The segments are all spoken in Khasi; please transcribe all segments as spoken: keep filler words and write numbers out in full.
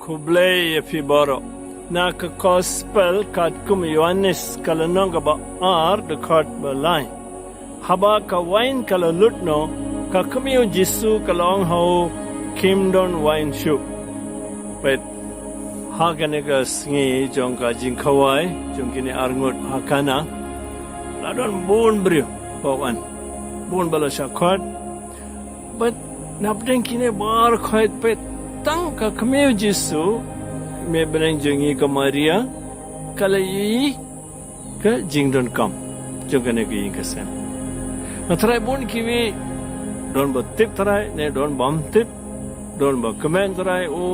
Khublei ïa phi baroh. Na ka Gospel katkum u Ïoannis ka lynnong kaba ar, dkhot ba lai. Haba ka wain ka la lut noh, ka kmie u Jisu ka la ong ha u, "Kim don wain shuh." Peit, ha kane ka sngi jong ka jingkhawai jong kine arngut ha Kana, la don bun briew ba wan, bun ba la shah khot. Bad napdeng kine baroh khoit, peit, tang ka kmie u Jisu, i mei bneng jong ngi ka Maria, ka la ïohi ka jingdonkam jong kane ka ïing ka sem. Nga tharai bun kiwei, don ba tip tharai ne don bym tip, don ba kmen tharai, o,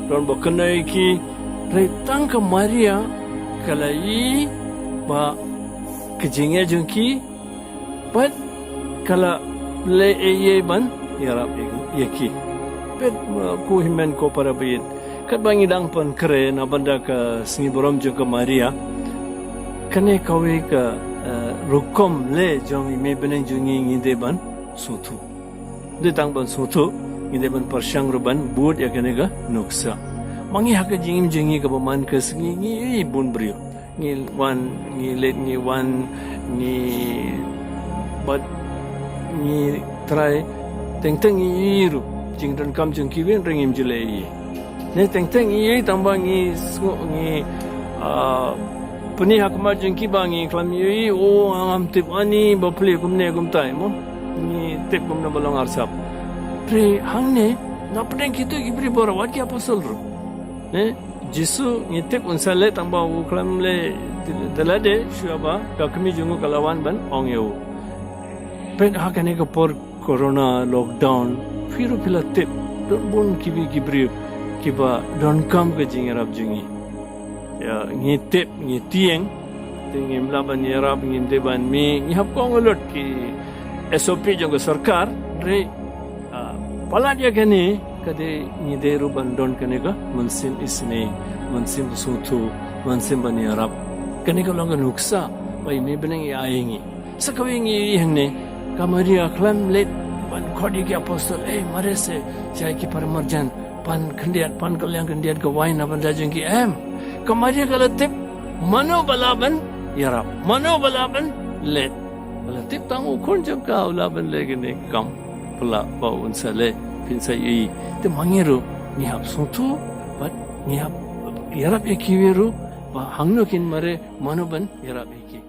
don ba kynnoh ïa ki. Tharai tang ka Maria ka la ïohi ba ka jingeh jong ki, bad ka la leh ei ei ban ïarap ïa, ïa ki. Peit, uh, ko hynmen ko para baieit, katba ngi dang pynkhreh na bynta ka sngi burom jong ka Maria, kane kawei ka, uh, rukom leh jong i mei bneng jong ngi, ngi dei ban sngewthuh. Dei tang ban sngewthuh, ngi dei ban pyrshang ruh ban bud ïa kane ka nuksa. Ma ngi ha ka jingim jong ngi kaba man ka sngi, ngi ïohi bun briew. Ngi wan, ngi leit, ngi wan, ngi, bad ngi tharai, teng teng ngi ïohi ruh jingdonkam jong kiwei, hynrei ngim ju leh ei ei. Ne teng teng ngi ïohi tang ba ngi sngew, ngi, ah, pyni ha khmat jong ki ba ngi khlem ïohi, o, ngam tip ani ba plie kumne kumtai mo. Ngi tip kumne ba long arsap. Hynrei hangne, napdeng kito ki briew baroh, wat ki apostol ruh, ne, Jisu ngi tip un sa leh tang ba u khlem leh te, te lade shuwa ba ka kmie jong u ka la wan ban ong ïa u. Peit, ha kane ka por corona lockdown, phi ruh phi la tip, don bun kiwei ki briew kiba donkam ka jingïarap jong ngi. Ïa, ngi tip, ngi tieng, te ngim lah ban ïarap, ngim dei ban mih, ngi hap kohnguh lut ki S O P jong ka sorkar, hynrei, ah, palat ïa kane, ka dei, ngi dei ruh ban don kane ka mynsiem isynei, mynsiem sngewthuh, mynsiem ban ïarap. Kane ka long ka nuksa ba i mei bneng i ai ïa ngi. Sa kawei ngi ïohi hangne, ka Maria khlem leit ban khot ïa ki apostol, "Eh, mare se, jai ki para marjan, pan khyndiat, pan kylliang khyndiat ka wain na bynta jong ki," em. Ka Maria ka la tip mano ba lah ban ïarap, mano ba lah ban leh. Ka la tip tang u khun jong ka u lah ban leh kane ka kam. Pla ba un sa leh, phin sa ïohi. Te ma ngi ruh, ngi hap sngewthuh, bad ngi hap ïarap ïa kiwei ruh, ba hangno kin mare, mano ban ïarap ïa ki.